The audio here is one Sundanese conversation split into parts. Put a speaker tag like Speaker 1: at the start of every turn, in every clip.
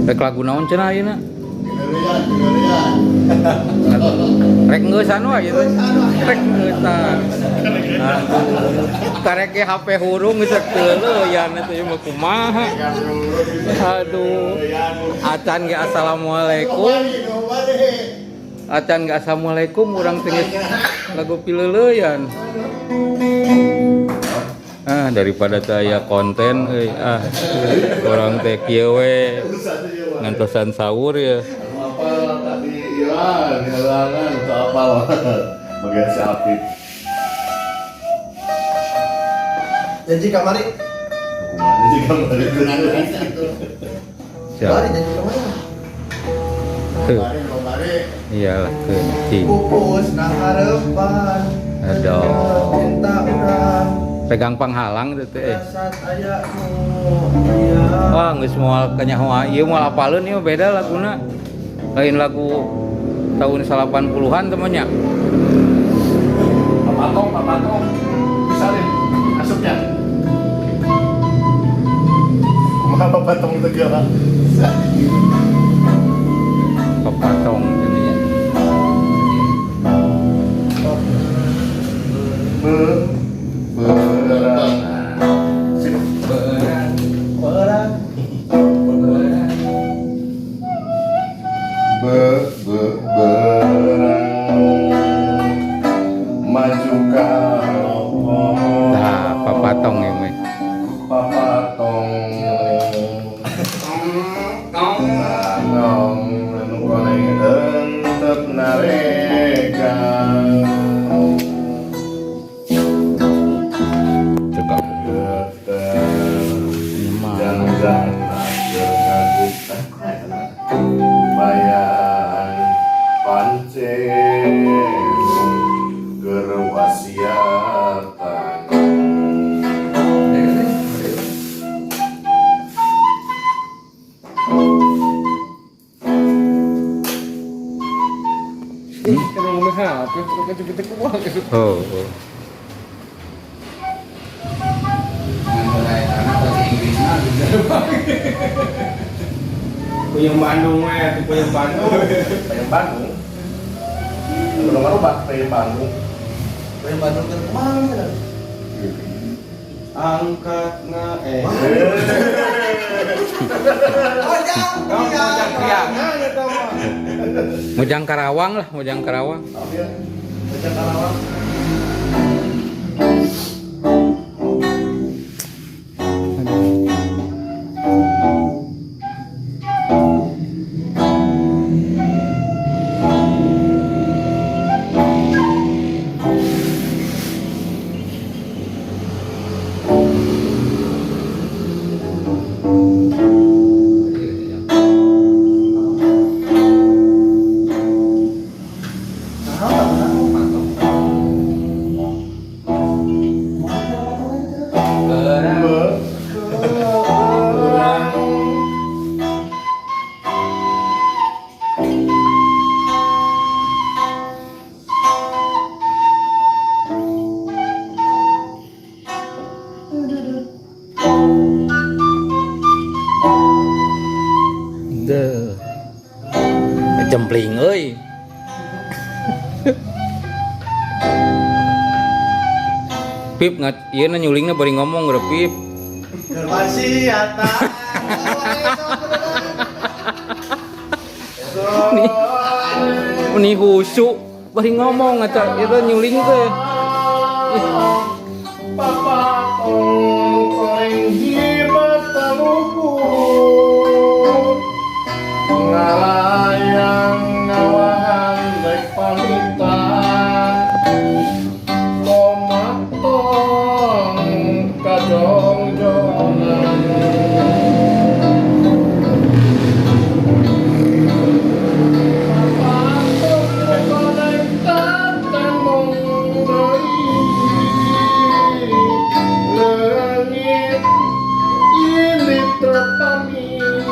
Speaker 1: Rek lagu naon cenah ayeuna? Rek ngeusan wae ieu teh. Rek ngeusan. Aduh. Karek ge HP hurung geus keuleuyan atuh ieu mah kumaha. Aduh. Acan ge assalamualaikum. Acan ge assalamualaikum urang teh geus lagu pileuleuyan. Ah, daripada teu aya konten euy ah. Urang teh kieu we ngantosan sahur ya.
Speaker 2: Apal tadi hilang, hilangan atau apal. Bagian si Apip.
Speaker 3: Janji kamari.
Speaker 2: Hukumannya juga balik.
Speaker 1: Siap.
Speaker 3: Kamari janji kamari.
Speaker 1: Tuh. Iyalah kencing.
Speaker 3: Pupus nang harapan.
Speaker 1: Aduh.
Speaker 3: Cinta urang.
Speaker 1: Pegang panghalang teh teh.
Speaker 3: Jasad ayamu. Iya.
Speaker 1: Wah, geus moal kanyahoa ieu moal apaleun ieu beda laguna. Lain lagu tahun 80-an temannya.
Speaker 2: Papatong, papatong. Bisa deh, asupnya. Kumaha papatong teh geura?
Speaker 1: Papatong jadinya.
Speaker 2: Berang. Sip.
Speaker 1: Berang,
Speaker 3: Orang.
Speaker 1: berang.
Speaker 2: Be be berang. Maju ka lopong.
Speaker 1: Nah, papatong ya, mah.
Speaker 2: Papatong. Nong nu koneng entep narekan.
Speaker 1: Cekap.
Speaker 2: Jangan bayan pancen keur wasiatan.
Speaker 4: Ih, kan ngomong HP, kok cepet uang gitu.
Speaker 1: Oh, oh.
Speaker 4: Puyeng Bandung we, tuh Puyeng Bandung.
Speaker 2: Payung Bandung. Belum ngarubah Payung Bandung.
Speaker 3: Pengen Bandung ke kemana?
Speaker 4: Angkat na eh.
Speaker 3: Ojang,
Speaker 4: Mojang Priangan eta mah.
Speaker 1: Mojang Karawang lah, Mojang Karawang.
Speaker 3: Ojang Karawang.
Speaker 1: Berang.
Speaker 2: Berang.
Speaker 1: Deh. Jempling euy. Pip nggak ieu na nyulingna bari ngomong geura Pip.
Speaker 3: Wasiatan.
Speaker 1: Nih. Nih husu bari ngomong eta ieu nyuling teh. Ih,
Speaker 2: Papatong koreng hebat taluhur. Ngalayang ngawahan rek pamitan. Tomatong kajongjongan. Papatong koneng tatemong deui. Leungit ini terpamit.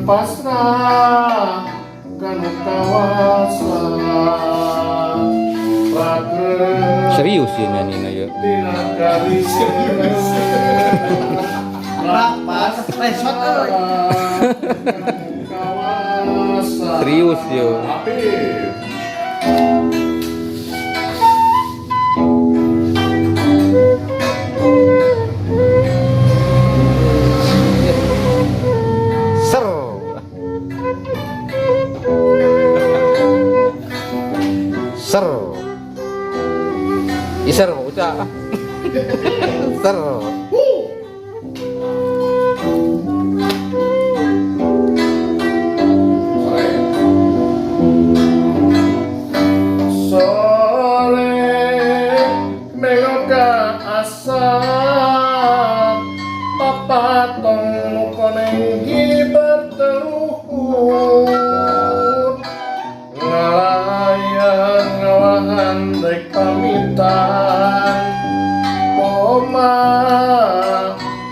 Speaker 2: Pasrah kanu kawasa. Ragrag
Speaker 1: Serius sih nyanyi ya.
Speaker 2: tina kariweuh.
Speaker 3: Rapas, resot euy.
Speaker 2: Kawasa.
Speaker 1: Serius yo.
Speaker 2: Apif.
Speaker 1: Ser. Ser. Iser uca. Ser.
Speaker 2: Sore. Sore mengok ka asa papatong nu koneng berteluhur ngalayan ngawahan rek pamitan koma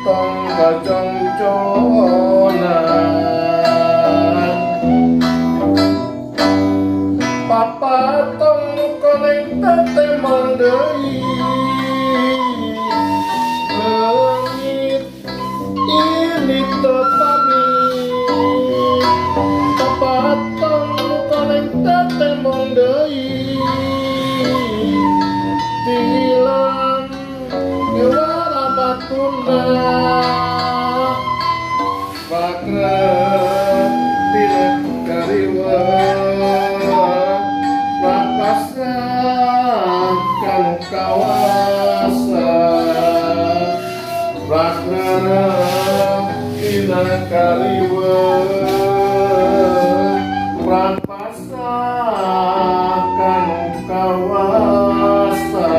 Speaker 2: tong kajongjonan papatong nu koneng tetemon deui leungit ini teu pamit papatong nu koneng tetemon deui tilan gewara batuna Ragrag tina kariweuh Rapasrah kanu kawasa. Ragrag tina kariweuh Rapasrah kanu kawasa.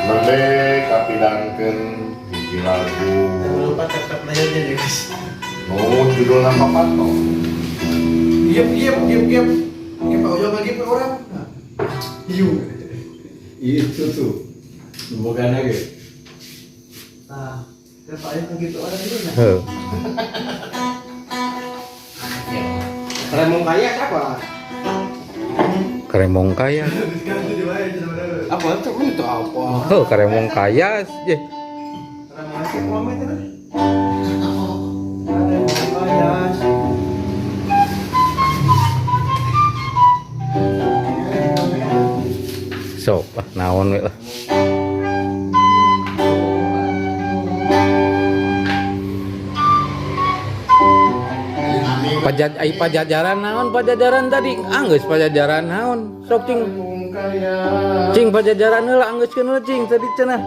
Speaker 2: Nembe kapidangkeun hiji lagu.
Speaker 3: Jangan lupa tap-tap layarnya ya guys.
Speaker 2: Nu judulna Papatong.
Speaker 3: Giep, giep, giep, giep. Giep, Pak Ujo lagi Pak orang. Hiu.
Speaker 4: Itu tuh. Bukan lagi.
Speaker 3: Nah, kan Pak Ujo gitu orang dulu nah.
Speaker 1: Heuh.
Speaker 4: Remong kaya siapa?
Speaker 1: Karemong kaya.
Speaker 4: Apa itu? Itu apa?
Speaker 1: Heuh, karemong kaya je.
Speaker 3: Remong kaya mama itu kan. Remong kaya.
Speaker 1: Sok ah naon we lah. Pajaj ai pajajaran naon pajajaran tadi? Anggeus pajajaran naon? Sok cing cing pajajaran heula anggeuskeun heula cing tadi cenah.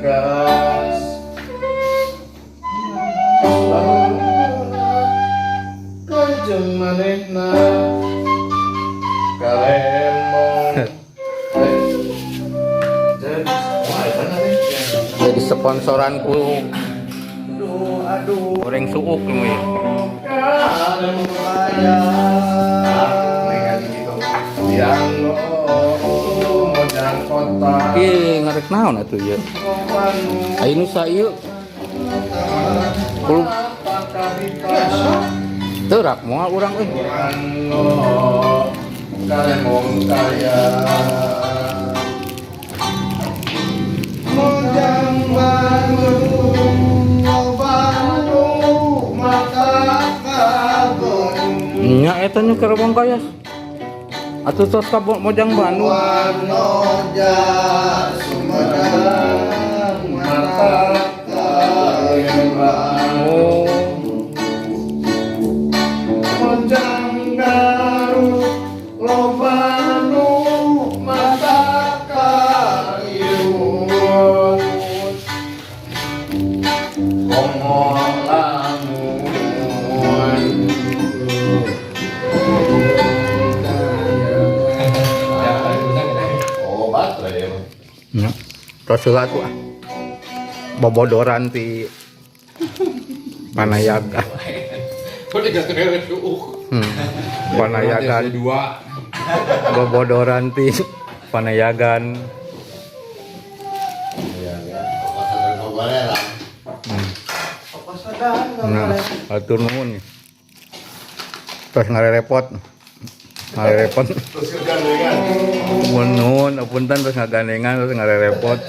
Speaker 2: Gas. Kanjeng manehna karemong. Jadi, wah, eta na teh.
Speaker 1: Jadi sponsoran ku
Speaker 3: Aduh, aduh.
Speaker 1: goreng suuk nu ya.
Speaker 2: Karemong
Speaker 3: Kaya.
Speaker 2: Yang mojang kota.
Speaker 1: Ih, ngarek naon atuh ieu? Aya nu sa ieu. Kulo teu rak moal urang euy.
Speaker 2: Karemong kaya.
Speaker 3: Mojang Bandung, Bandung, mata kagon.
Speaker 1: Nya eta nya karemong kaya. Atuh tos ka Mojang Bandung.
Speaker 3: Wanoja Sumedang
Speaker 2: Mata kalimbang.
Speaker 1: Oh.
Speaker 2: Mojang Garut loba nu mata kariweuh. Komo lamun Oh, baterai.
Speaker 1: Nya. Tos heula atuh ah. Bobodoran ti Panayaga.
Speaker 4: Kok tiga kere suuk.
Speaker 1: Panayagan.
Speaker 4: Dua.
Speaker 1: Bobodoran ti Panayagan.
Speaker 2: Iya, ya. Gogoleran.
Speaker 3: Apa sadar?
Speaker 1: Nah, atur nuhun. Terus ngarerepot. Ngarerepot.
Speaker 2: Terus kegandengan.
Speaker 1: Nuhun, nuhun, punten terus ngagandengan terus ngarerepot.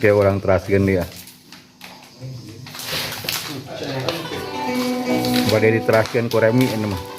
Speaker 1: Kayak orang teraskeun dia. Bade diteraskeun ku Remi ini mah.